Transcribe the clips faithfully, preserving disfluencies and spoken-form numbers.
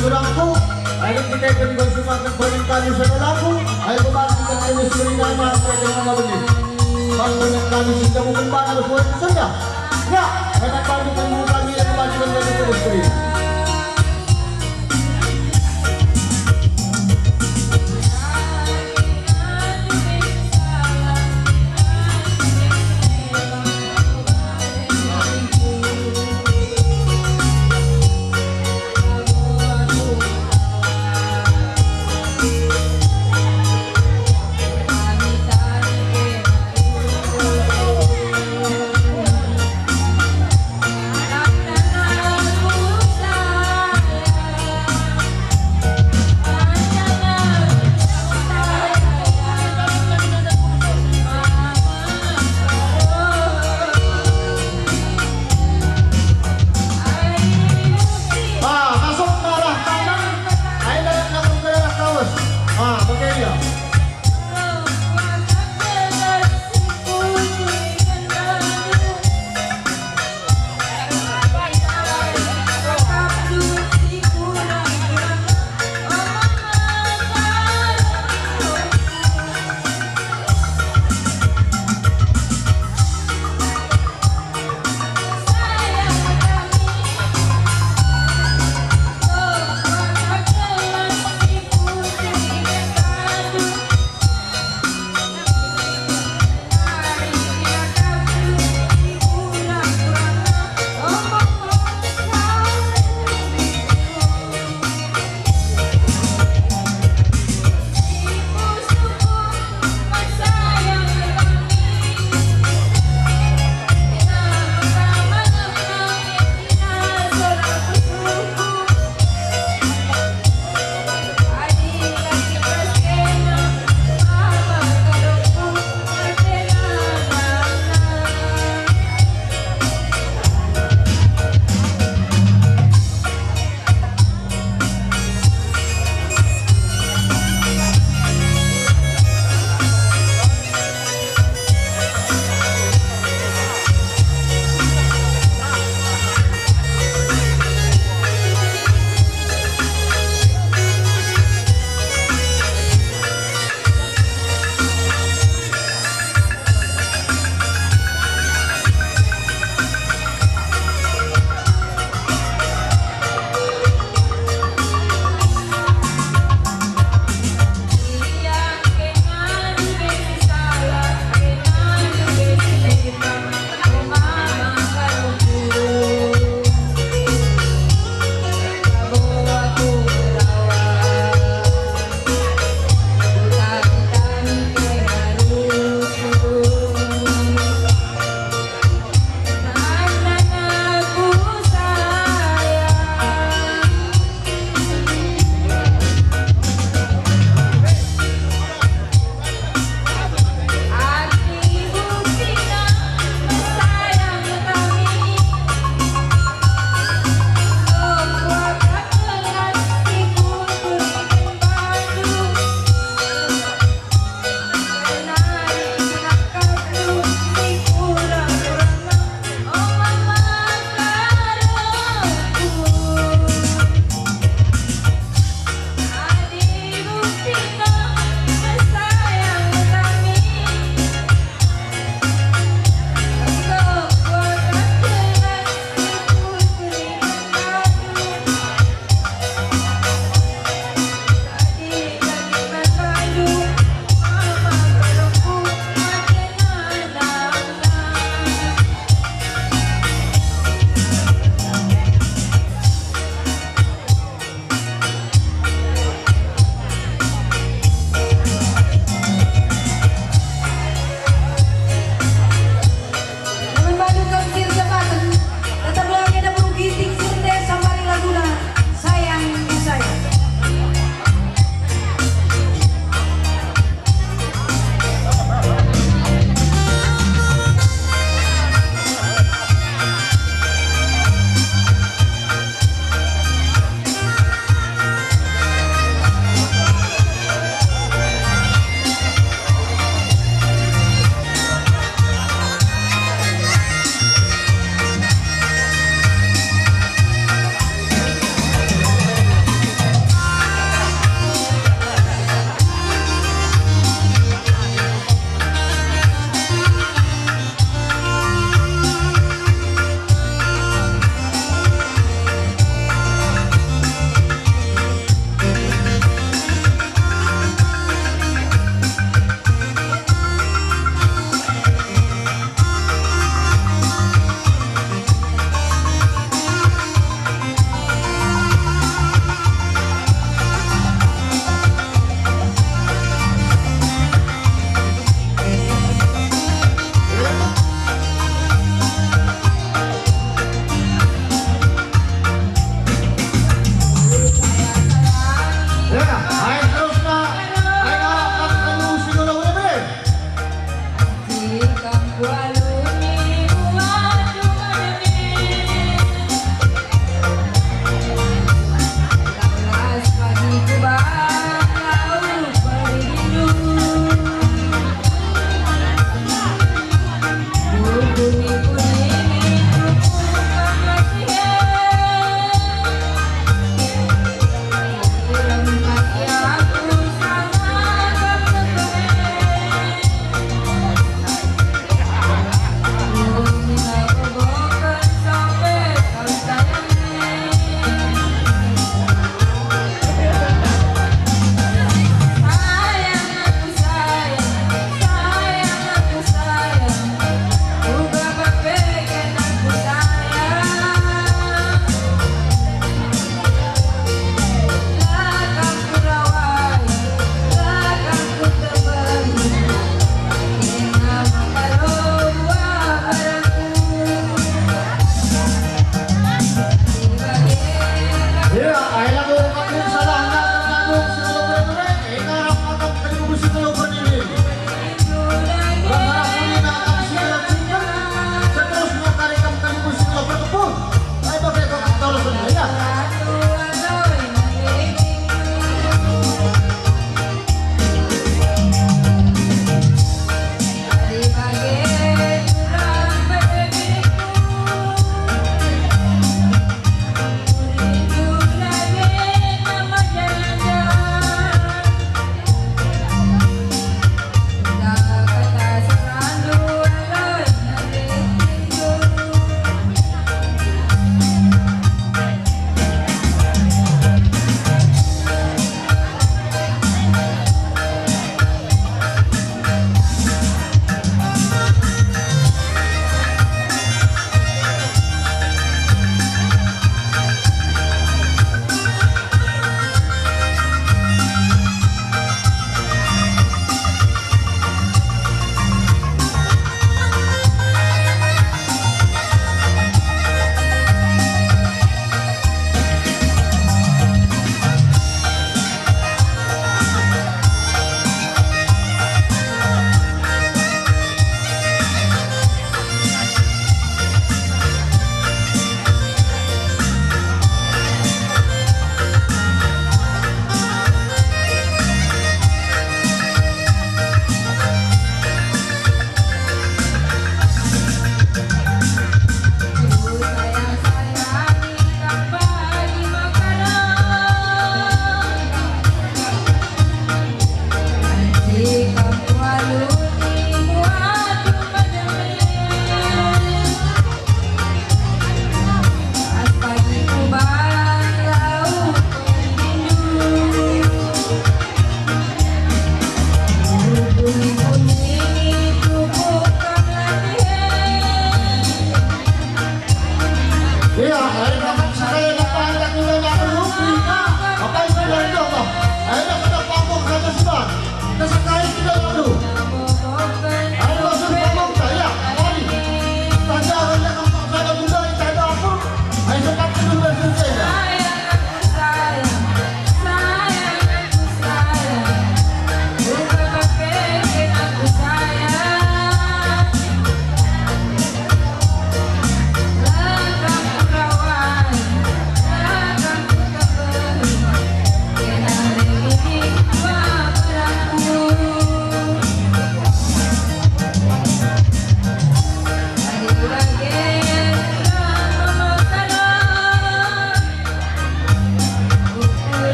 Surangku, ayo kita ikut bersama permen kami saudaraku, ayo kembali ke jenis berita yang ada dengan nama beli. Bang permen kami sudah bukan bang harus buat sendah. Ya, anak kami dan guru kami yang kembali ke jenis berita. Ah, masuk arah kanan, ayo dalam kampung daerah Kawes. Ah, pakai dia.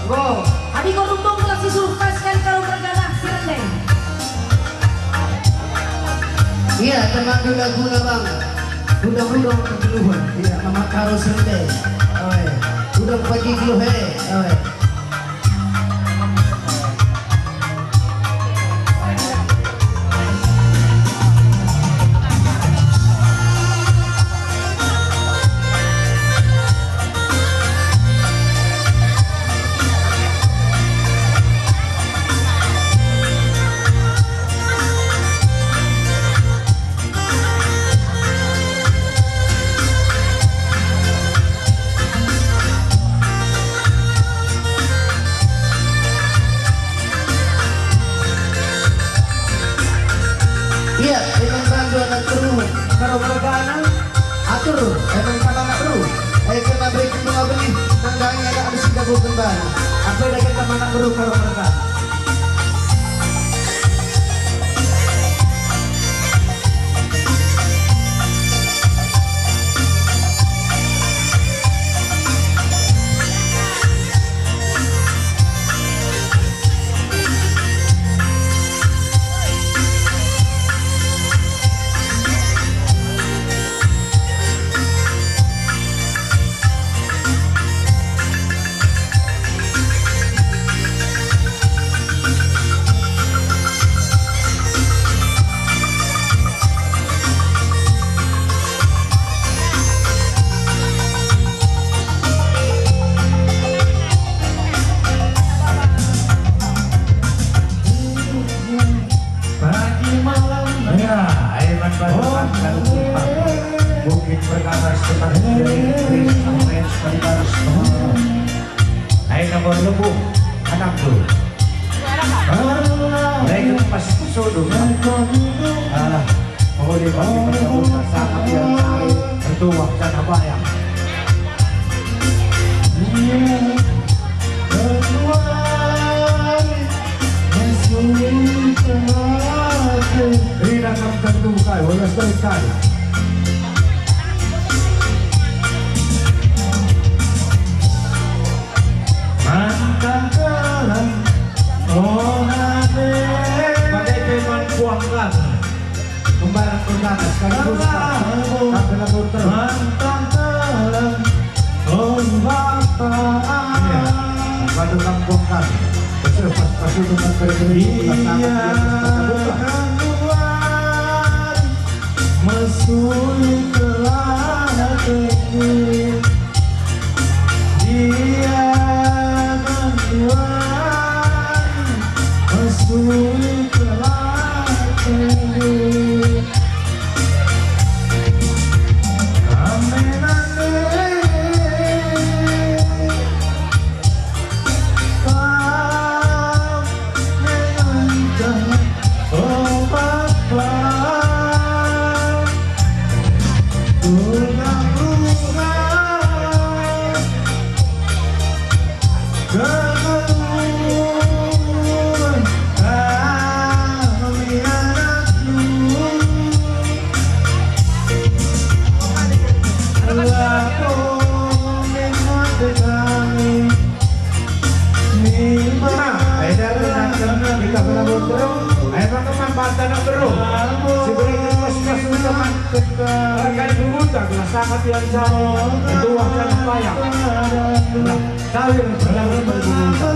Go. Adi ko rumbung gelah si suruh pas kan karo mergana si rende. Iya, tenang dulu guna, Bang. Rundang-rundang kegeluhen. Iya, Mama Karo si rende. Oi. Rundang pagi geluh, he. Oi. Iya, dengan bandu anak beru, karo mergana, atur, dengan kata anak beru. Eh, kena beri kedua benih, nandangi anak anu si gabuh kembali. Apa yang kita anak beru, karo mergana. Pagi malam. Ya, hebat banget. Oh. Bukit Perkasa setempat dari Kris, Kris, Kris. Ayo nomor lembu, anakku. Mereka pas sudu. Alah, oh, dia pasti berkabut, sangat yang tahu, bertuah, dan bayang. Rina kam tentu kai, walas balik kai. Mantang kalah, oh, nade. Pakai peman kuangkan. Kembaran pertama, sekaligus tak kena puter. Mantang kalah, oh, Bapa. Iya, batu kampung kan. Betul, pas, pas itu kan kering-kering, pas tangan dia, pas buka. Masuk ke hatiku. Dia bantuan, mesui kelak tenggelam. Kami nanti, kami nanti. Oh Bapa, tulang-tulang kegeluhen kami anakmu. Lapor min ate kami. Nah, eda kita kena bodoh. Ayo, teman-teman, bantu anak beru. Si beri kita sudah teman. Kali berbuta, kena sangat yang jauh. Kedua, jangan payah. Nah, kali berjalan berbuta.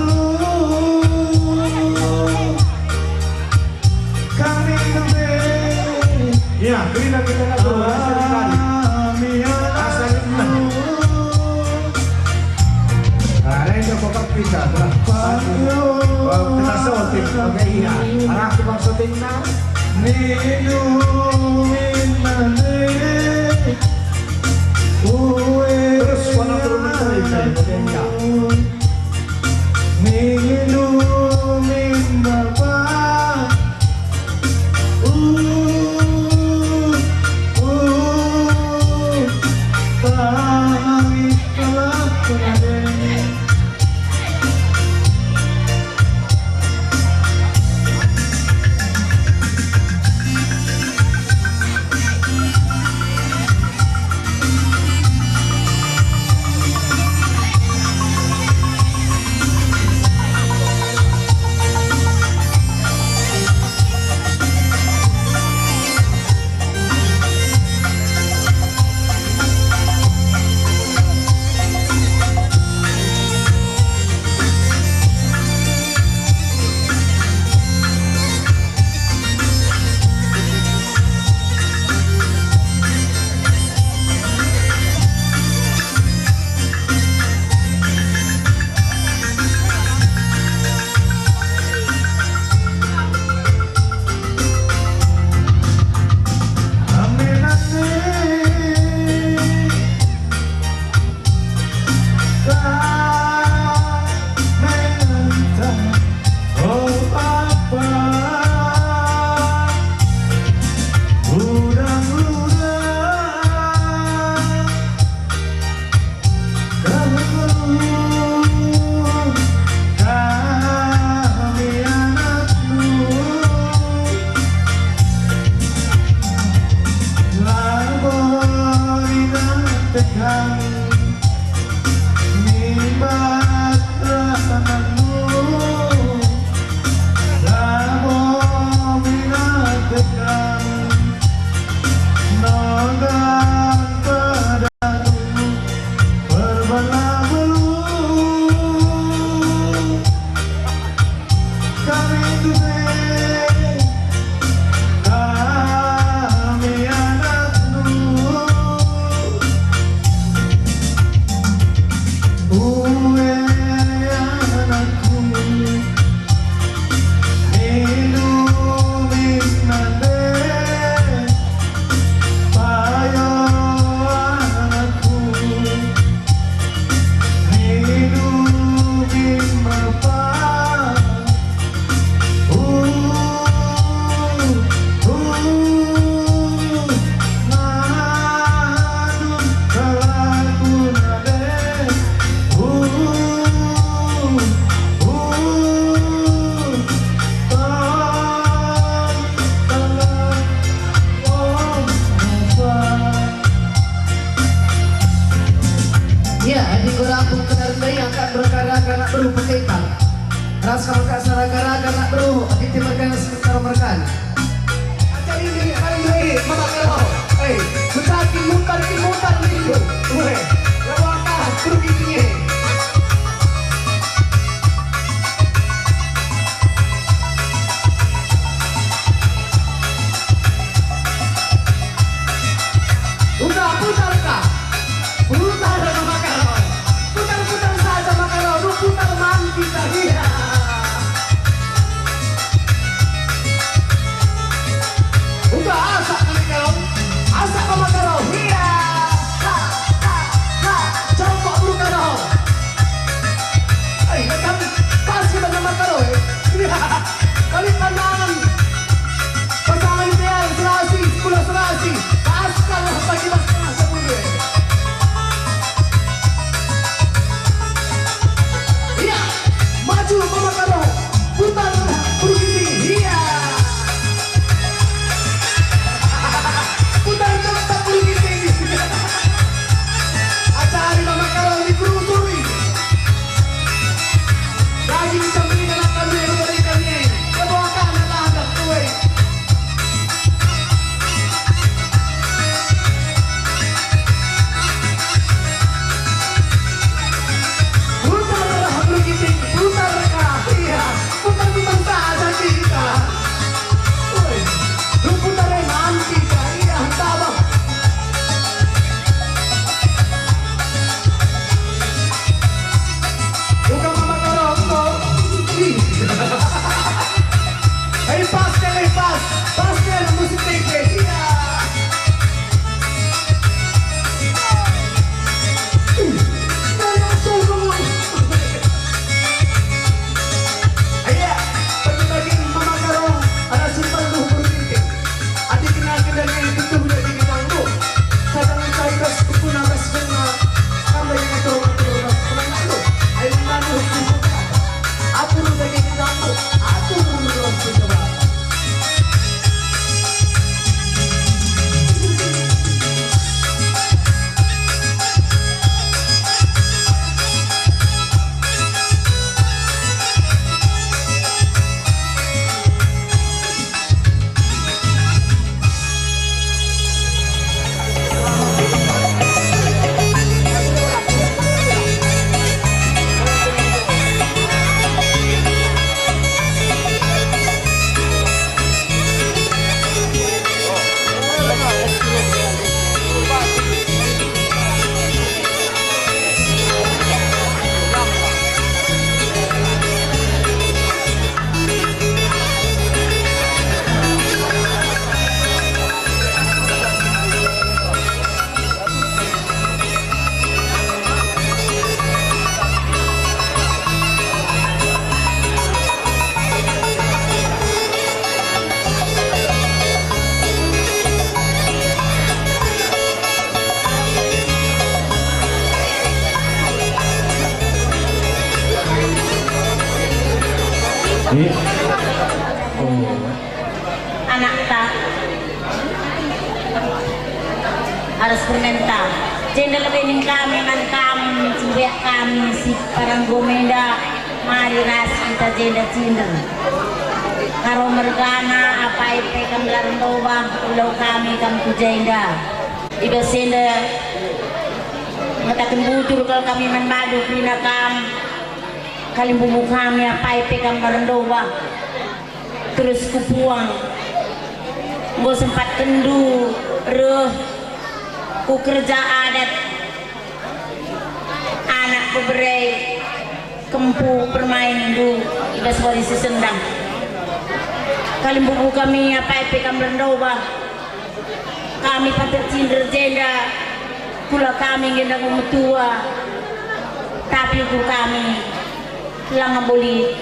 Kami kembali. Ya, kita, kita nak berbuta sekali. Asal kita. Nah, ini kok kita, lah. Oh, kita syuting. Oke, iya. Arah tukang syuting, nah. Terus, warna turun, turun, turun, turun, ya. Nginumin Bapa. Uh, uh, pamit kelak kade. Nimbat ratananmu, labo mina tegang, nogan pedatu, perbana beluh. Kami tube, kami anakmu. Ue anakku, minum nande, payo anakku. Ya, adi kurang pengkenar ndai angkat berkara anak beru Peketan. Ras kami angkat saraga-raga anak beru, adi tim merkana sementara merkana. Ajar ini, ayo, eh, mama karo. Eh, mencaki mutar, mutar, minggu. Weh, lewat ah, pergi sini. Udah, putar kah? Putar, Mama Karo. Putar-putar saja, Mama Karo. Lu putar man kita, iya. Udah, asak, Mama Karo. Asak, Mama Karo. Iya. Ha, ha, ha. Cokok, Mama Karo. Ai, kan pas kita nama karo, eh. Balik pandangan. Pasangan ideal, serasi, sekolah serasi. Pas kalah bagi pasangan sepuluh, eh. Iya, maju, Mama Karo. Putar, Bulu Ginting. Iya. Putar, Mama Karo, Bulu Ginting. Ajari Mama Karo, diperusuri. Daging cempelingan akan diperbaiki. Kebawakan adalah anak kue. Putar, Bulu Ginting, putar, iya, putar-putar saja kita. Woi, lu putar, eh, nanti, iya, entah, Bang. Bukan Mama Karo, engko. Ih. Hei, pas, hei, pas. Pas, hei, musik T P. Iya. Ih, kayak songong. Iya, bagi-bagi Mama Karo, anak simpel luhur Ginting. Adi kena kendali tutup jadi gedang tu. Kadang kai bas kukuna bas kena. Sampai dengan turun-turun bas kena tu. Ayo menganu hukum. Atur daging gedang tu. Atur bas kena. Iya. Oh. Anakta harus permenta. Jenda lebe ning kami man kam, sembiak kami si Paranggo enda, mari ras kita jenda cinder. Karo mergana apai pe kam la rendobah, ulau kami kam ku jenda. I bas enda ngataken bujur kal kami man bandu kerina kam, kalimbubu kami apai pe kam la rendobah. Terus kupuang, enggo sempatkenndu reh ku kerja adat, anak bebere, kempu permainndu i bas wari si sendah. Kalimbubu kami apai pe kam la rendobah. Kami patut cinder jenda, kula kami ngenda enggo metua, tapi ukur kami la ngabo lit.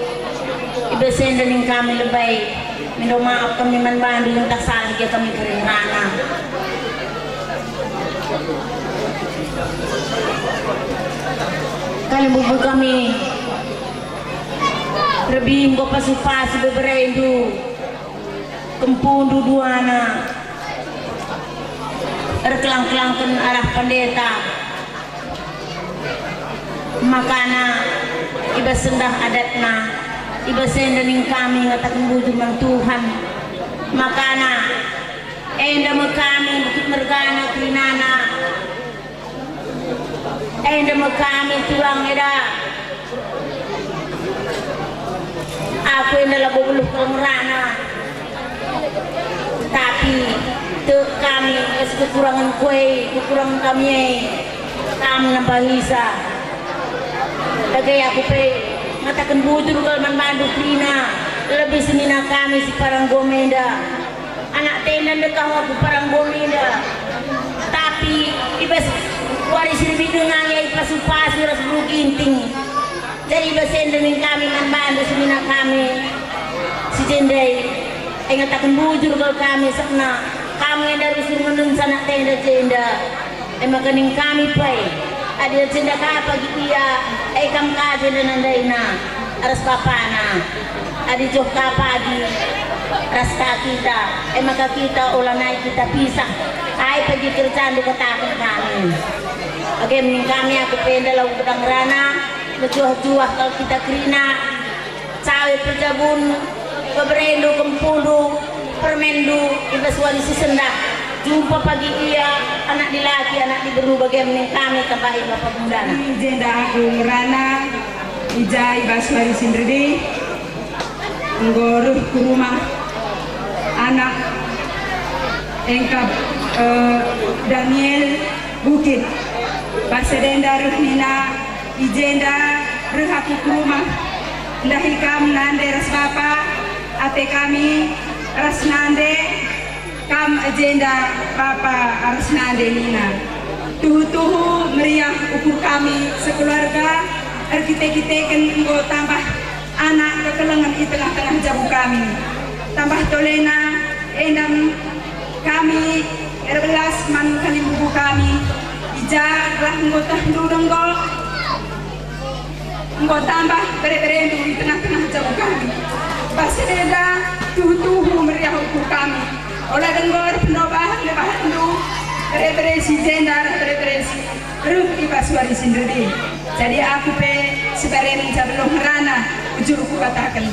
I bas enda ning kami lebe, mindo maap kami man bandu ntah salah gia kami kering rana. Kalimbubu kami, rebi enggo pasu-pasu beberendu. Kempundu duana erkelang-kelangken arah pendeta. Makana i bas sendah adatna, i bas enda ning kami ngataken bujur man Tuhan. Makana enda me kami bukit mergana kerinana. Enda me kami tulang eda. Aku enda labo beluh kal ngerana. Tapi tek kami, es kekurangen kue, kekurangen kami e, kam nambahisa. Dage aku pe ngataken bujur kal man bandu kerina, lebih senina kami si Paranggo enda. Anak tenda ndekah aku Paranggo enda. Tapi i bas wari si lebih denga ia ipasu-pasu ras bulu ginting. Jadi i bas enda ning kami man bandu senina kami si jenda e. E ngataken bujur kal kami sekna, kam enda rusur ngenenca anak tenda jenda. E maka ning kami pe, adi erjenda ka pagi ia, e kam ka jenda nandaina ras bapana. Adi joh ka pagi ras ka kita, e maka kita ola nai kita pisah. Ai pagi kerjandu kataken kami. Bage ning kami aku pe enda lau pedang rana, mejuah-juah kal kita kerina. Cawe perjabun, beberendu, kempundu, permainndu, i bas wari si sendah. Jumpa pagi ia, anak dilaki, anak diberu, bage me ning kami tambahi bapa gundana. I jenda aku ngerana, i ja i bas wari si ndedi, enggo reh ku rumah anak engkap, eh, Daniel Bukit. Bas enda reh nina, i jenda reh aku ku rumah, ndahi kam nande ras bapa, ate kami ras nande, kam i jenda bapa ras nande nina. Tuhu-tuhu meriah ukur kami sekeluarga, erkite-kiteken enggo tambah anak kekelengen i tengah-tengah jabu kami. Tambah tolena, enda me kami erbelas man kalimbubu kami, i ja gelah enggo tehndu denggo, enggo tambah bere-berendu i tengah-tengah jabu kami. Bas enda tuhu-tuhu meriah ukur kami. Ola denggo erpendobah lebahndu bere-bere si jenda ras bere-bere si reh i bas wari si ndedi. Jadi aku pe si bere ngenca beluh ngerana, bujur kukataken.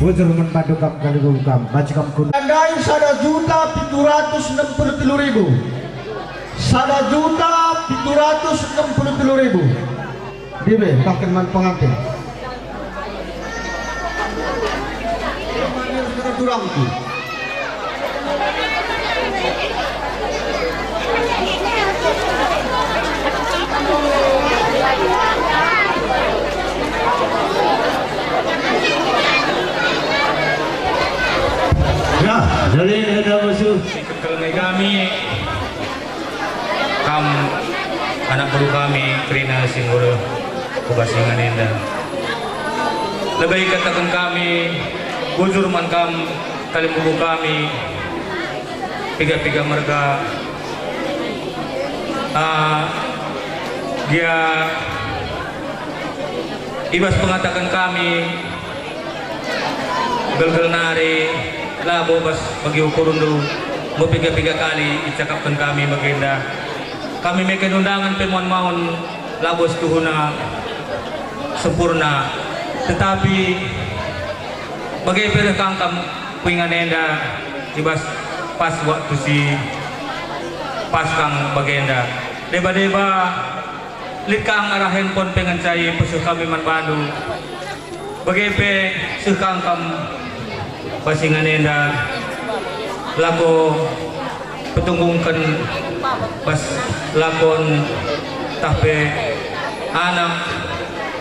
Bujur man bandu kam kalimbubu kam, banci kam kundul. Tandai sada juta pitu ratus enam puluh telu ribu. Sada juta pitu ratus enam puluh telu ribu. Dibe, bahkan man pengantin. Turangku. Ya, jadi kita musuh. Kekelengai kami, kam anak beru kami, kerina si nggo reh ku bas ingan enda. Lebe kataken kami, bujur man kam, kalimbubu kami, piga-piga merga. Ah, gia i bas pengataken kami, gelgel nari, labo bas bagi ukurndu, enggo piga-piga kali icakapken kami bagenda. Kami meken undangan pe maun-maun, labo situhuna sempurna, tetapi bage pe reh kangkam ku ingan enda i bas pas waktu si pas kang bagenda. Deba-deba lit kang arah handphone pe ngenca ipeseh kami man bandu. Bage pe seh kangkam bas ingan enda lako petunggungken bas lakon tah pe anak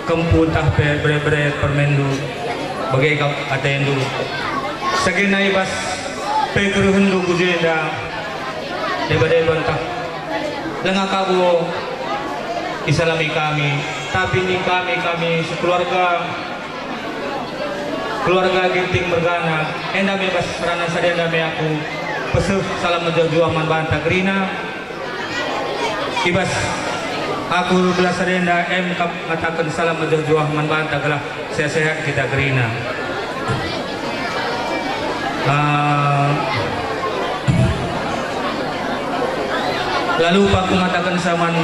kempu tah pe bere-bere permenndu, bage kap atendu. Sagena i bas pe kerehenndu ku jenda, deba-deba ntah lenga kabo isalami kami, tapi ning kami, kami sekeluarga, keluarga Ginting mergana, enda me bas rana sadenda me aku peseh salam mejuah-juah man banta kerina. I bas aku gelah sadenda em kap ngataken salam mejuah-juah man banta gelah sehat-sehat kita kerina. Ah, lalu aku ngataken saman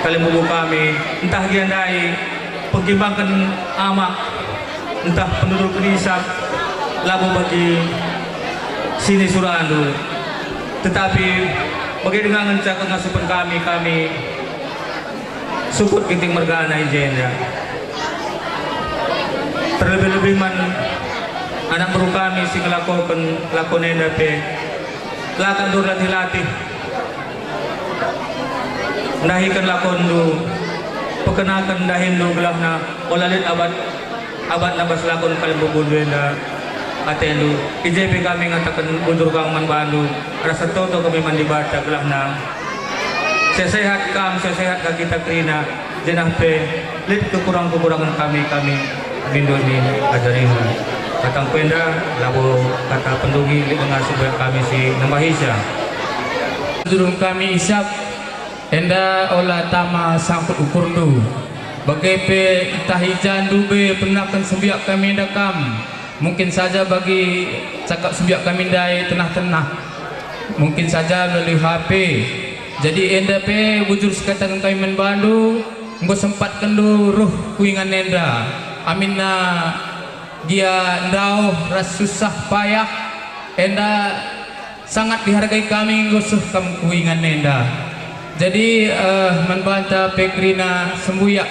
kalimbubu kami, ntah gia ndai pengkimbangken amak ntah penduduk Risak labo bagi sini surandu, tetapi bage denga ngenca kengasupen kami, kami sukut Ginting mergana i jenda. Terlebih-lebih man anak beru kami si ngelakoken lakon enda pe, la ka ndu erlatih-latih ndahiken lakonndu, pekenaken dahinndu gelahna ola lit abat, abatna bas lakon kalimbubundu enda atendu. I je pe kami ngataken bujur kang man bandu, rasa toto kami man Dibata gelahna sehat-sehat kam, sehat-sehat ka kita kerina, janah pe lit kekurangen-kekurangen kami, kami mindo mi ajarindu. Katangku enda labo kata pendungi, lit denga sembuyak kami si nembahisa. Jurung kami isap, enda ola tama sangkut ukurndu. Bage pe ntah i jandu be penaken sembuyak kami enda kam. Mungkin saja bagi cakap sembiak kami ndai tenah-tenah. Mungkin saja melalui H P. Jadi enda pe bujur sikataken kami man bandu, enggo sempatkenndu reh ku ingan enda. Aminna gia ndauh ras susah payah, enda sangat dihargai kami enggo seh kam ku ingan enda. Jadi, eh, man banta pe kerina sembuyak.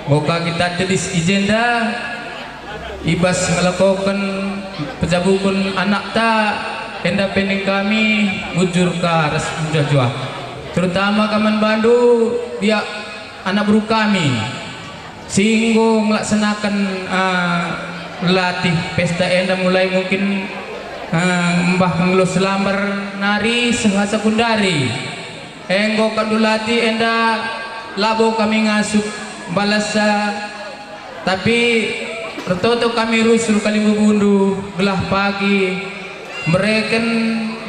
Enggo ka kita tedis i jenda, i bas ngelakoken pejabuken anakta, enda pe ning kami bujur ka ras mejuah-juah. Terutama ka man bandu, biak anak beru kami, si enggo ngelaksanaken, ah, latih pesta enda mulai mungkin, ah, mbah ngelo selambar nari seh asa kundari. Enggo kap ndu latih enda labo kami ngasup mbalasa, tapi ertoto kami rusur kalimbubundu gelah pagi mereken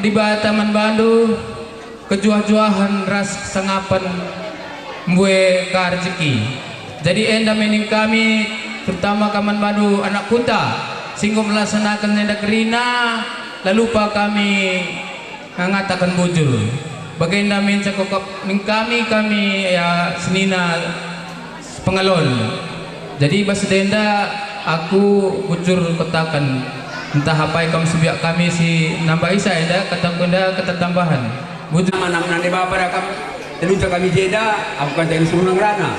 Dibata man bandu kejuah-juahen ras kesangapen mbue ka rejeki. Jadi enda me ning kami, terutama ka man bandu anak kuta, si enggo melaksanaken enda kerina, la lupa kami ngataken bujur. Bagenda min cakap ning kami, kami, ya, senina pengalon. Jadi, bas enda Aku bujur kataken, ntah apai kam sebiak kami si nambahi sa enda, kataku enda kata tambahen. Bujur. Nama-nama nande bapa da kam, tenunca kami jenda, aku kan jadi suruh ngerana.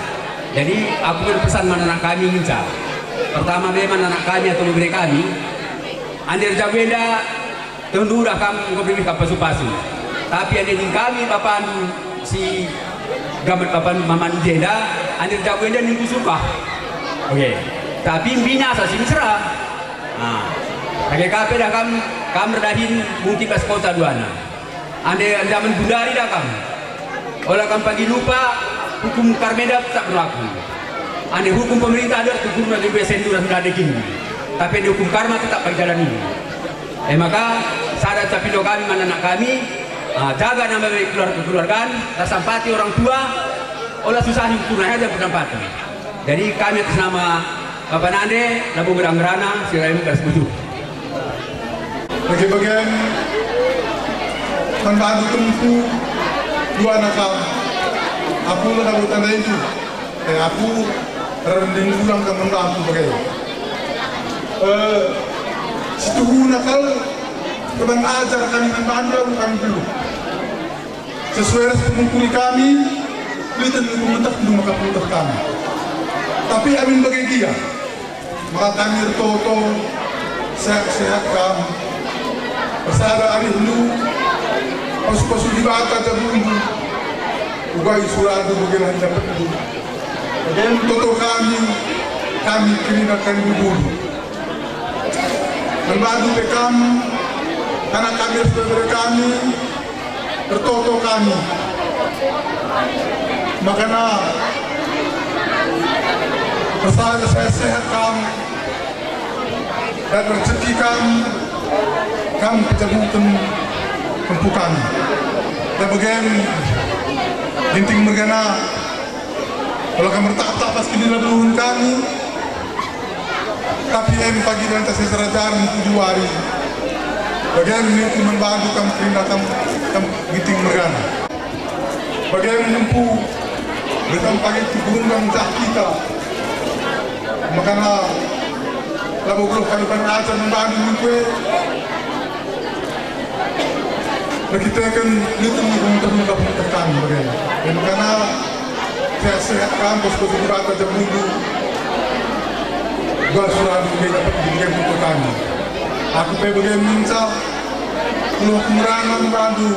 Jadi, aku berpesan man anak kami ngenca. Pertama, memang anak kami atau bere kami, ande erjabu enda, tentu dah kam enggo bebeh kam pasu-pasu. Tapi ande nina kami bapandu si gamet bapan mamandu jenda, ande erjabu enda ningku sukah. Oke. Tapi mbina asa si mesera. Nah, bage ka pe dah kam, kam erdahin mungkin bas kota duana. Ande anjaman gundari dah kam. Ola kam pagi lupa, hukum karma enda tetap berlaku. Ande hukum pemerintah enda tukurna di besen duran enda daging. Tapi ande hukum karma tetap pagi jalan ini. E maka, sada tapi lo kami man anak kami, ah, jaga nama keluarga-keluargaan, la sampati orang tua, ola susahi ukurna haja penampati. Jadi kami atas nama Bapa nande, labo ngerang-ngerana, si rai muka sebuju. Bage-bagen, man bandu tempu, duana kam. Aku la labo tanda itu. Eh, aku rending ulang kam man bandu bage. Eh, situhuna kal, kebang ajar kami man bandu, aku kami dulu. Sesuai ras pemungkuri kami, lit nge pemeteh ndu maka pemeteh kami. Tapi amin bage gia, maka kami ertoto, sehat-sehat kam. Ersada arihndu, pasu-pasu Dibata jabundu, uga isurandu bage lah idapetndu. Bage toto kami, kami kerina kami bubundu. Man bandu pe kam, anak kami ras bere-bere kami, ertoto kami. Makana, ersada sehat-sehat kam, dan rejeki kam, kam pejabuken tempu kami. Dan bage, Ginting mergana, ola kam ertah-tah pas kinirabuhen kami, tapi em pagi dan tasi serajan tujuh hari. Bage ningku man bandu kam kerina kam, kam Ginting mergana. Bage nempu, getam pagi tubuhna ncah kita. Makana labo geluh kami ban ajar man bandu ningku e. Erkiteken lit nge pemeteh-pemeteh kami bage. E makana sehat-sehat kam, pasu-pasu Dibata jabundu. Uga surandu bage dapet bage pemeteh kami. Aku pe bage ngenca, geluh aku ngerana man bandu,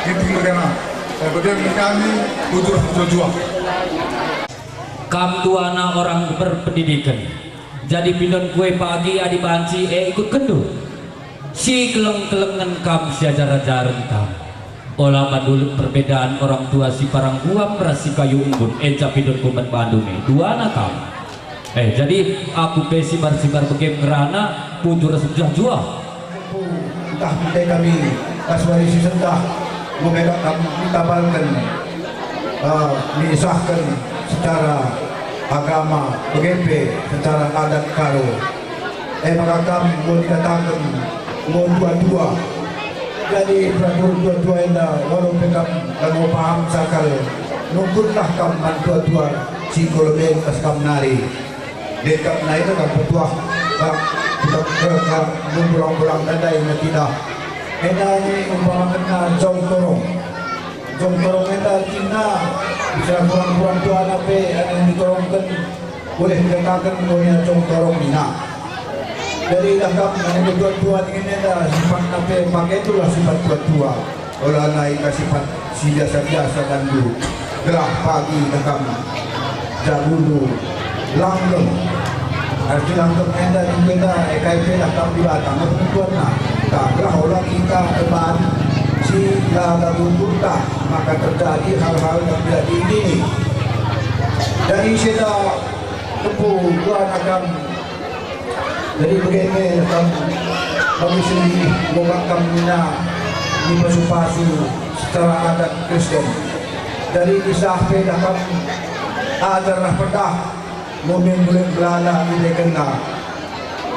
Ginting mergana. E bage kami, bujur mejuah-juah. Kam duana orang berpendidikan. Jadi pindon kue pagi adi banci e ikutkenndu. Si keleng-kelengen kam, si ajar-ajaren kam. Ola bandu lit perbedaan orang tua si parang guam ras si kayu embun, enca pindon ku man bandu me, duana kam. Eh, jadi aku pe sibar-sibar bage ngerana, bujur ras mejuah-juah. Ntah pe kami, ras wari si sendah, nggo me kap kam itabalken, eh, niisahken secara agama, bage pe secara adat Karo. E maka kam enggo nikataken enggo dua-dua. Jadi peratur dua-dua enda, walau pe kam labo paham sakal, nungkunlah kam man dua-dua si enggo lebe ras kam nari. Dekap nai kam petuah, kam, kam, kam, kam, bulang-bulang tandai nge tidak. Enda nge umpamakenna jong torong. Jong torong enda ertina, bisa kurang-kurang tuana pe adi ditorongken, boleh dikataken enggo nia jong torong nina. Jadi idah kam, adi tua-tua dingen enda, sifatna pe pake itulah sifat tua-tua. Ola nai ka sifat si biasa-biasa bandu, gelah pagi idah kam. Jabundu langgeng. Arti langgeng enda ningkena e kai pe lah kam Dibata nge penentuanna. Ka gelah ola kita deban si la bagi ukurta, maka terjadi hal-hal yang tidak diingini. Jadi sida tempu Tuhan akan, jadi bage me kam bagi sendiri, boga kam nina ni pasu-pasu secara adat Kristen. Jadi disah pe dah kam ajar ras pedah. Mungkin bulan belana ibekenna.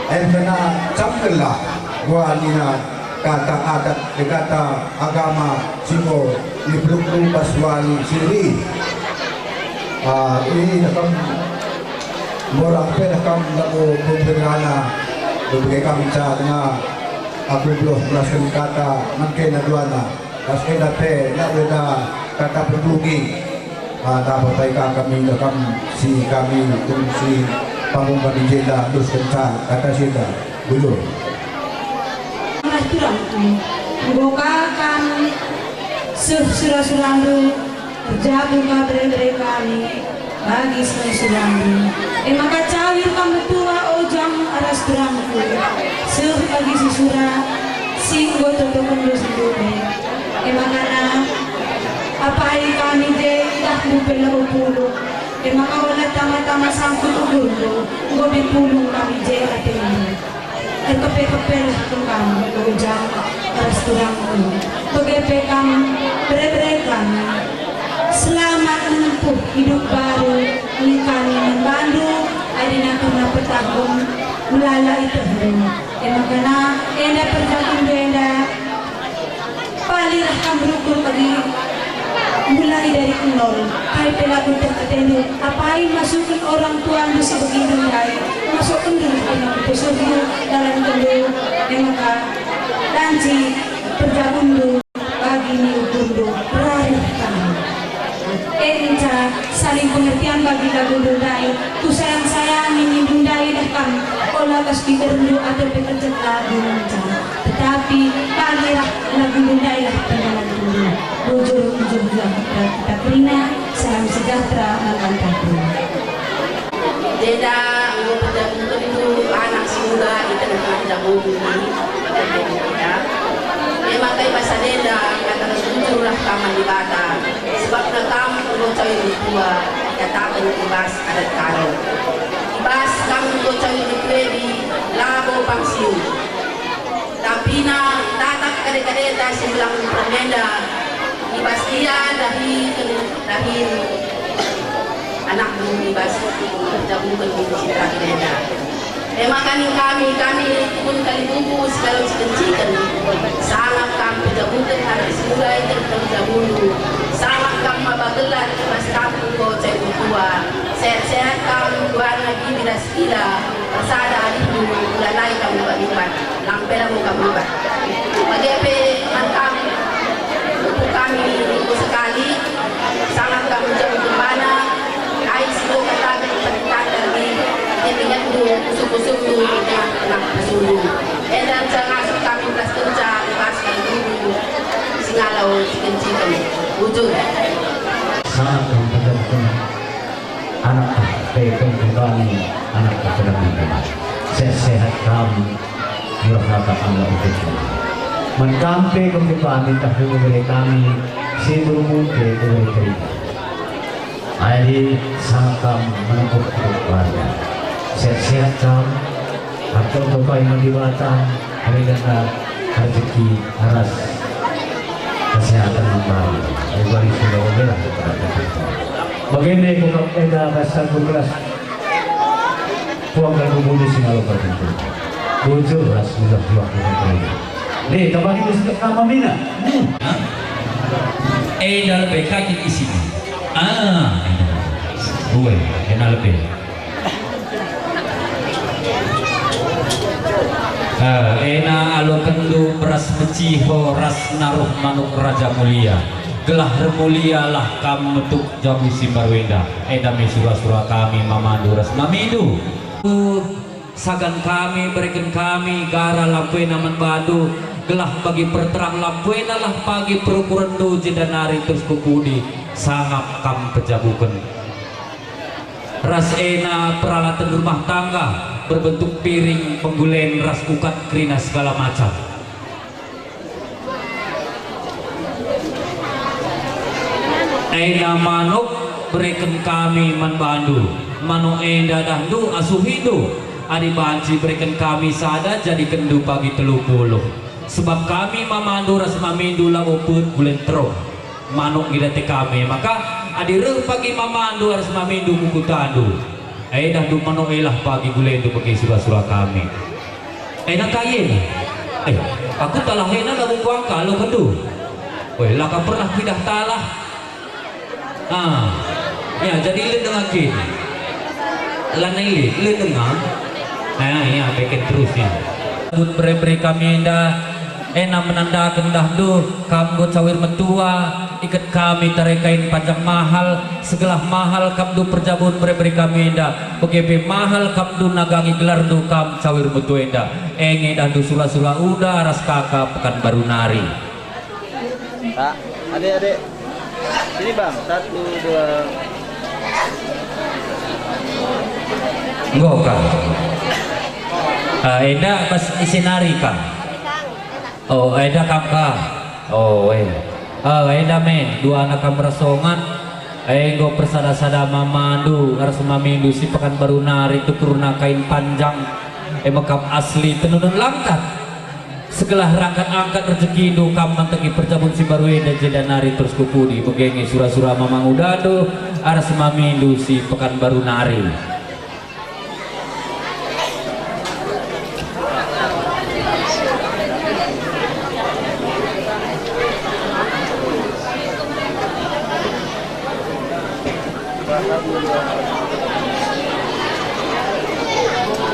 Em kena camkenlah buah nina kata adat, eh, kata agama si enggo ipeluk-peluk bas wali sendiri. Ah, ini kan Mora pe dah kam labo pemberana, bebege kam ca denga aku beluh melasken kata nangkena duana. Bas enda pe la weda kata perbugi. Ah, tak apa, baik kami dah kam si kami tung si panggung kami jenda terusken ca kata si enda. Bujur. Enggo ka kam seh sura-surandu, erjabu ka bere-bere kami bagi sura-surandu. E maka cawir kam metua ojang ras turangku, seh bagi si sura si enggo totokenndu sendiri. E maka na, apai kami je idahndu pe labo pulung. E maka ola tama-tama sangkut ugurndu, enggo be pulung kami je atendu. Erkepe-kepelah kam ujang ras turangku, bage pe kam bere-bere kami. Selamat menempuh hidup baru nge kami man bandu, adi nangkena petahun melala itehndu. E maka na, enda perjabunndu enda. Balilah kam rukur bagi mulai dari nol, kai pe la kueteh atendu, apai masuken orang tuandu si begindu ndai, masukenndu kena ku pusuhndu, dalankenndu, e maka banci perjabunndu bagi ni ukurndu, rarih kam. Kenca saling pengertian bagi lagundu ndai, kusayang-sayangi nindu ndai dah kam, ola bas pikerndu atau pe kecek lagu ngenca. Tetapi balilah lagundu ndai lah pendalankenndu. Bujur, bujur juga kita, kita kerina, salam sejahtera man bandu. Jenda enggo pejabukenndu anak si enda i tengah-tengah jabundu, kita. E maka i bas enda kata bujurlah kam man Dibata, sebabna kam enggo cawir metua, ikataken i bas adat kami. I bas kam enggo cawir metua ebe labo pangsiu. Tapi na tatap kade-kadeta si mbelang permenda, i bas ia dahin, dahin anakmu i bas perjabuken si terakhir enda. E maka ning kami, kami pun kalimbubu si kalau ciken-ciken, sangap kam pejabuken anak si enda i tengah-tengah jabundu, sangap kam maba gelar i bas kam enggo cawir metua, sehat-sehat kam, Tuhan ngajari ras Ila, ersada alihndu, ulanai kam ubat-ubat, lang pe labo kam ubat. Bage pe man kam, pupuk kami minggu sekali, sangap kam menjauh kemana, kai si enggo kataken perintah kami, ingetndu, usung-usungndu, tengah-tengah pusuhndu. Enda nca ngasup kami ras kenca, pas kami guru, si ngalo, si kenciken, bujur. Sangap kam menjauh kemana. Anak pe tentu kami, anak pe tentu kami. Sehat-sehat kam, durhaka Allah untuk kami. Man kam pe kami pamit tahu bere kami, si berumur pe bere terima. Adi sang kam menempuh hidup baru. Sehat-sehat kam, Aku tupai man Dibata, berikanlah rezeki ras kesehatan yang baru. Ibari sudah ogelah kepada kita. Bagende ku kap enda ras sanggup ras puang dan bubuni si ngalo pertentu. Bujur ras sudah juah kita kerja. Nih, tambah ini sudah sama mina. Hmm. Enda lebih kaki isi. Ah, enda. Ue, enda lebih. Eh, ena alokenndu beras meciho ras naruh manuk Raja Mulia, gelah ermulialah kam metuk jabu si mbaru enda. Enda me sura-sura kami mamandu ras mamindu. Sagan kami, bereken kami gara lampu ena man bandu, gelah bagi perterang lampu enalah bagi perukurenndu jenda nari terus ku pudi, sangap kam pejabuken. Ras ena peralatan rumah tangga berbentuk piring, penggulen, ras ukat kerina segala macam. Ena manuk bereken kami man bandu. Manuk enda dahndu asuhindu. Adi banci bereken kami sada, jadikenndu pagi telu puluh. Sebab kami mamandu ras mamindu labo pet gulen terong. Manuk nge date kami, maka adi reh pagi mamandu ras mamindu ku kutandu, e dahndu manuk elah pagi gulendu bage sura-sura kami. E nangka ien. Eh, aku talah ena labo kuangka alokenndu. Weh, la ka pernah kuidah talah. Ah, ya, jadi lit dengan kin. Lanai lit, lit denga. Ah, ya, beken terus ya. Buat bere-bere kami enda, ena menandaken dahndu, kam enggo cawir metua, iket kami tare kain panjang mahal, segelah mahal kam ndu perjabun bere-bere kami enda, bage pe mahal kam ndu nagangi gelarndu kam cawir metua enda. Enge dahndu sura-sura uda ras kaka Pekanbaru nari. Kak, adek, adek. Sini, Bang. Satu, dua. Enggo, Kak. Ah, enda bas ise nari, Kak? Oh, enda kam, Kak. Oh, eh. Ah, enda me, dua anak kam rasongan. Eh, enggo persada-sada mamandu, ras mamindu si Pekanbaru nari tukurna kain panjang. Eh, mekap asli tenunun langkat. Segelah rangkat-angkat rejekindu kam manteki perjabun si mbaru enda jenda nari terus ku pudi, bage nge sura-sura mamangudandu arah semamindu si Pekanbaru nari.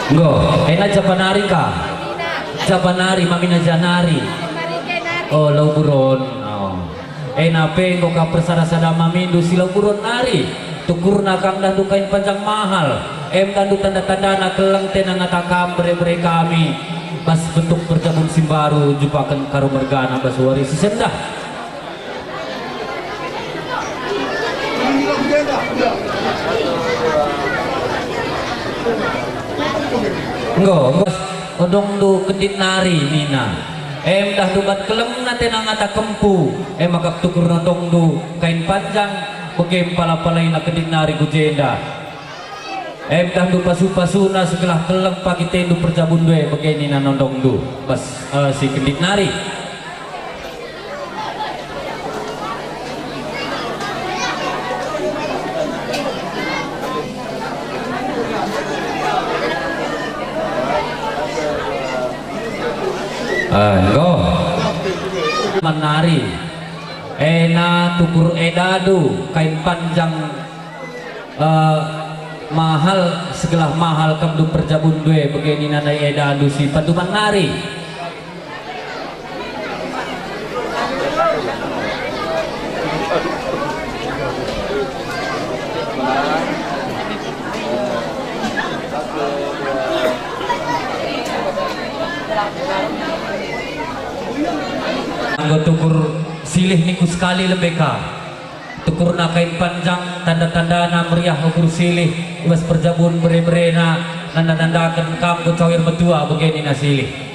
Enggo, ena japa nari ka? Japa nari, mamina janari. Oh, lau buron. Oh. Ena pe enggo ka persada-sada mamindu si lau buron nari. Tukurna kam dahndu kain panjang mahal. Em dahndu tanda-tandana keleng tena ngata kam bere-bere kami. Bas bentuk perjabun si mbaru jupaken karo mergana bas wari si sendah. Enggo, enggo, ondongndu kendit nari nina. Em dahndu bat kelemna tena ngata kempu, e maka tukur ondongndu kain panjang, bage pala-palaina kendit nari ku jenda. Em dahndu pasu-pasuna segelah keleng pagi tendu perjabundu e bage nina nondongndu bas, eh, si kendit nari. Eh, enggo. Menari. Ena tukur edadu kain panjang. Eh, mahal, segelah mahal kam ndu perjabundu e, bage nina nai edandu si panduman nari. Enggo tukur silih ningku sekali lebe ka. Tukurna kain panjang, tanda-tandana meriah ukur silih, i bas perjabun bere-berena, nanda-nandaken kam ku cawir metua, bage nina silih.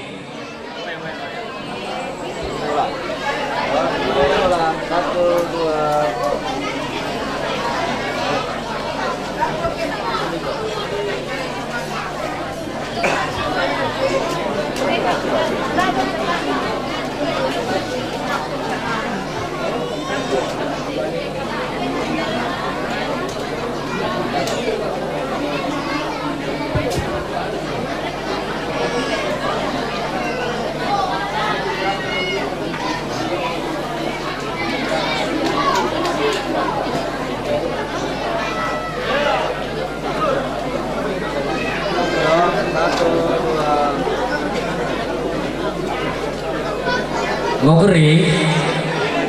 Enggo keri?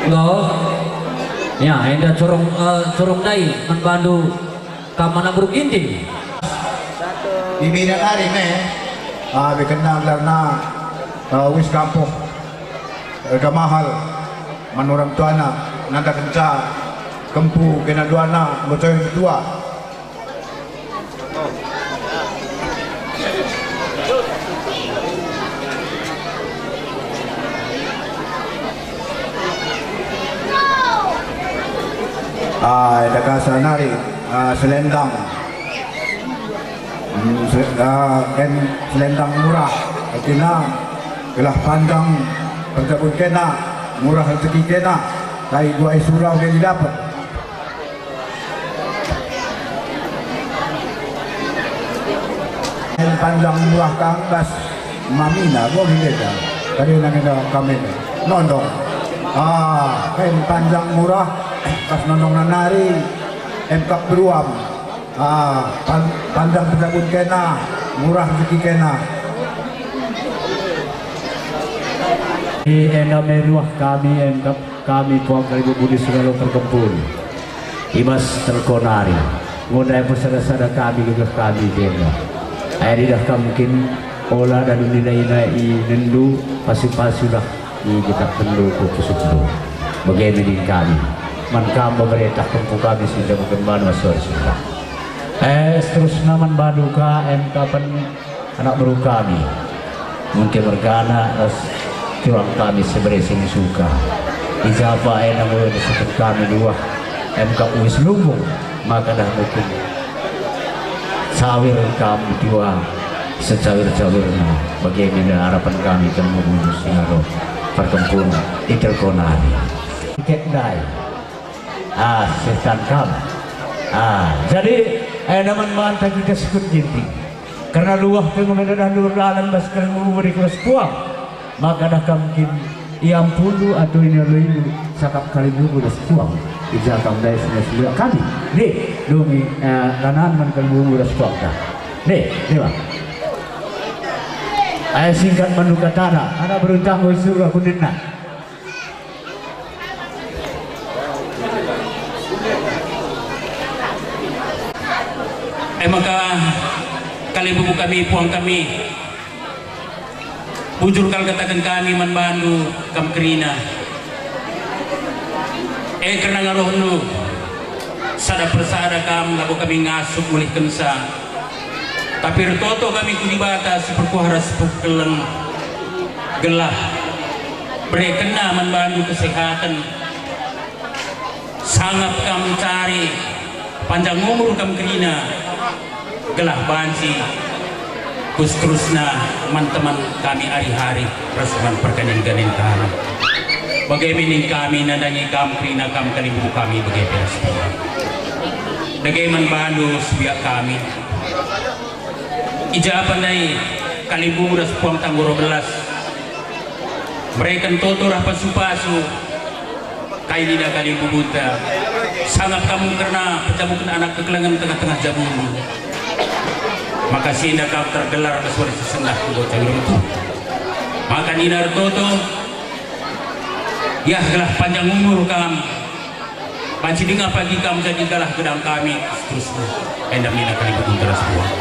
Enggo? Ya, enda corong, eh, corong ndai man bandu kam anak beru Ginting. Bibi nari me, ah, be kena gelarna, eh, wis kampuh, eh, erga mahal man orang tuana, nandakenca kempu kena duana, enggo cawir metua. Ah, eda kasa nari, ah, selendang. Hmm, se-, ah, kain selendang murah. Artina, gelah panjang perjabun kena, murah rezeki kena, kai dua isura udah didapet. Kain panjang murah kam bas mamina, bo ngenda. Tadi nang enda kami nondong. Ah, kain panjang murah bas nondong nari, em kap beruam. Ah, pan-, pandang pejagut kena, murah rezeki kena. I enda me ruah kami, em kap-, kami puang kalimbubu singalo perkempun. I bas telko nari, ngundai pesada-sada kami gegeh kami denga. Ai idah kam kin ola dan nina-nina i nendu, pasu-pasulah i getak tendu ku pusukndu. Bage me ning kami, man kam pemerentah kempu kami si jago kemban wasor sumpah. Eh, seterusna man bandu ka, em kapen anak beru kami. Mungkin mergana ras tuang kami sebere sing suka. I japa enda mulai disebut kami dua, em kap uis lumbung, maka dah mungkin cawir kam dua secawir-cawirna. Bage me nina harapan kami kemubunus ngaro perkempun iterkonari. Tiket ndai. Ah, setan kam. Ah, jadi, eh, naman manta kita sekut ginting. Karena luah pe ngumenda dah luhur dalan bas kalimbubu beri kuras puang. Maka dah kam kin iampunndu atau inaloindu sakap kalimbubu ras puang. Ija kam ndai senga-senga kami. Deh, dungi, eh, ranan man kalimbubu ras puang dah. Deh, deh, Bang. Ayo singkat mandu katana, anak beruntah nggo isuruh aku nena. E maka, kalimbubu kami, puang kami, bujur kal kataken kami man bandu, kam kerina. E kerna ngaruhndu, sada persada kam labo kami ngasup mulihkenca. Tapi ertoto kami ku Dibata si perkuah ras si pengkeleng, gelah berekenNa man bandu kesehaten, sangap kam cari, panjang umur kam kerina, gelah banci ku seterusna man teman kami ari-ari ras man perkanin-kanin kami. Bage me ning kami nandangi kam kerina, kam kalimbubu kami bage pe ras puang. Dage man bandu sebiak kami. I japa ndai kalimbubu ras puang tanggo dua belas. Mereken toto ras pasu-pasu. Kai nina kalimbubunta, sangap kam kerna pejabuken anak kekelengen tengah-tengah jabundu. Maka si enda kam tergelar ras wari si sendah enggo cawirengku. Maka nina ertoto, yah gelah panjang umur kam, banci denga pagi kam jadi galah gedang kami seterusna. Enda nina kalimbubunta ras puang.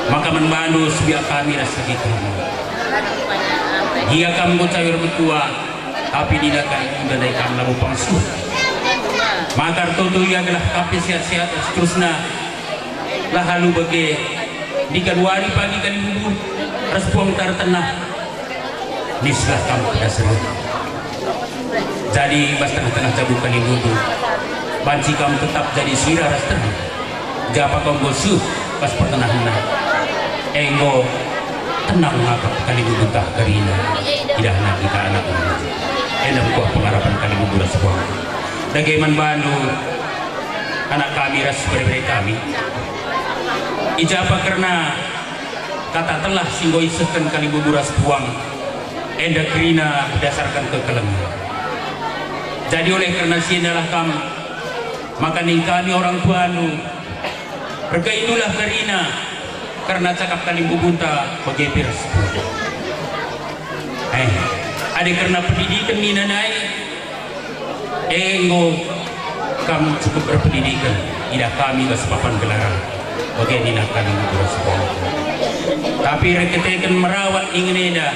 Maka man bandu sebiak kami ras sebiak kami. Gia kam enggo cawir metua, tapi nina kalimbubunta ndai kam labo pangsuh. Maka ertoto ia gelah kam pe sehat-sehat ras seterusna. Lah alu bage, ndigan wari pagi kalimbubu ras puang tertenah. Nislah kam pedas reh. Jadi bas tengah-tengah jabu kalimbubu, banci kam tetap jadi sirah ras terang. Japa kam enggo seh bas pertenahna. Enggo tenang ngakap kalimbubu ntah kerina. Idahna kita anak. Enda enggo pengarapan kalimbubu ras puang. Dage man bandu, anak kami ras bere-bere kami. I japa kerna kata telah si enggo isehken kalimbubu ras puang, enda kerina berdasarkan kekelengen. Jadi oleh kerna si endalah kam, maka ning kami orang tuandu, ergaindulah kerina kerna cakap kalimbubunta bage pe ras puang. Eh, adi kerna pendidiken nina ndai, enggo kam cukup erpendidiken, idah kami bas papan gelaran. Bage nina kami nukur sekolah. Tapi erkiteken merawat ingen enda,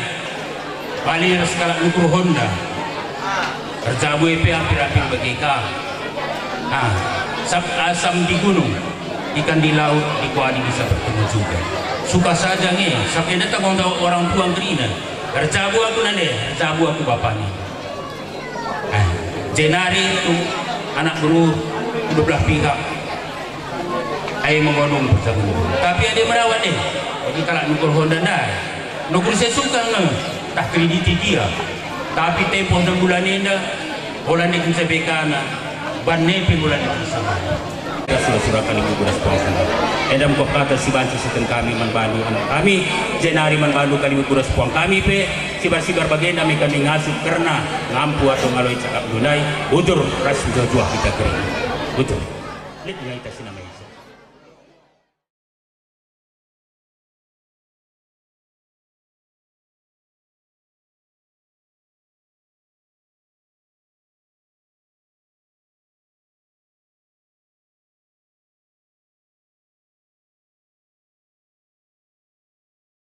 bali ras kalak nukur honda. Erjabu e pe ampir-ampir bage kam. Ah, sab asam di gunung, ikan di laut, di kuali bisa bertemu juga. Suka saja nge, sab enda tanggung jawab orang tua kerina. Erjabu aku nande, erjabu aku bapani. Eh, jenari tu anak beru kedua belah pihak. Ai mengonung perjabu. Tapi adi merawat eh, bagi kalak nukur honda ndai. Nukur sesuka nge, tah krediti dia. Tapi tempoh enam bulan enda, ola nek nce bekana, ban nepe bulan enda sama. Ya, sura-sura kalimbubur ras puang. Enda enggo kata si banci siteken kami man bandu anak kami, jenari man bandu kalimbubur ras puang kami pe, sibar-sibar bagenda me kami ngasup kerna ngampu atau ngaloi cakap ndai, bujur ras mejuah-juah kita keri. Bujur. Lit ngai ta sinamai.